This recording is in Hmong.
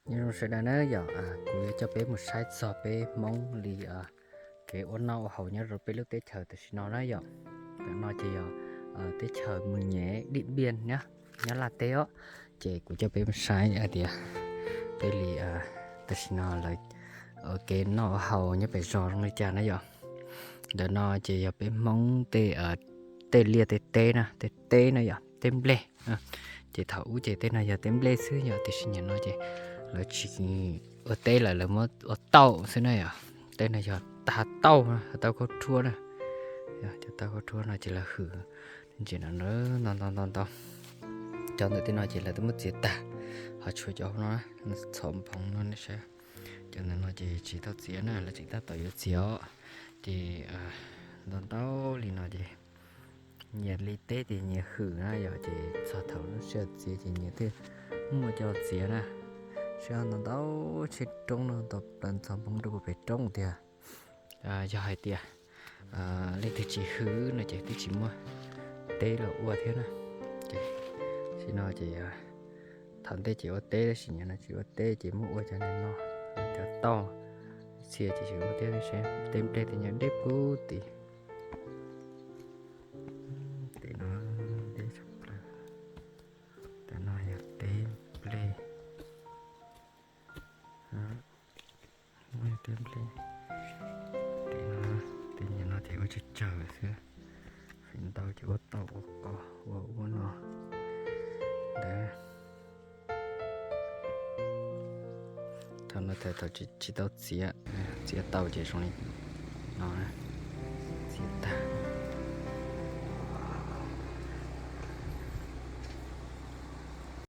Nyob zoo sawv daws na yom, kuv yuav coj peb mus saib txog peb Hmoob li kev ua noj ua haus nyob rau peb lub teb chaws tam sim no na yom. Ntawm no ces yog teb chaws Mus Nyem Dib Npiaj nyob Laj teb os. Ces kuv coj peb mus saib hais tias peb li tam sim no lawv kev noj ua haus nyob pem zos zoo li cas na yom. Ntawm no ces yog peb Hmoob tej, tej liaj tej teb na, tej teb na yom, teb nplej. Ces thaum ub ces tej no yog teb nplej xwb yom, tiam sis nim no ces lawv tsis ua teb lawm, lawv muab ua tauj xwb na yom. Tej no yog tag tauj, tauj khaub rhuab na. Cov tauj khaub rhuab no ces lawv hwm ntses no ntau ntau ntau ntau. Cov ntawm tej no ces lawv twb muab txiav tag, ho tshuav cov hauv no txhom nphoov no nej saib. Cov ntawm no ces tsis tau txiav na, lawv tseem tab tom yuav txiav os. Ces ntau ntau li no ces nyias li teb ces nyias hwm na yom, ces txog thaum lub sij hawm txiav ces nyias thiaj muaj coj txiav na. Saib ntau ntau tsheb roob no ntau plaws txhom nphoov rau puag pem roob tiag. Yog hais tias leej twg tsis hwm no ces twb tsis muaj teb los ua thiab na. Ces tam sim no ces thaum ntej ces ua teb tab sis nim no tsis ua teb ces muab ua cov no, cov tauj, txhia ces tsis ua thiab, saib teb nplej tej nyob deb pub tim. Tim no deb tshaj plaws. Tam no yog teb nplej. Teb nplej. Tim no, tej nyiam no ces ua tsawg tsawg xwb. Feem ntau ces ua tauj ua qos ua ua no ntawd. Thaum no thaum tsis tau txiav, txiav tau ces zoo li no, txiav tag.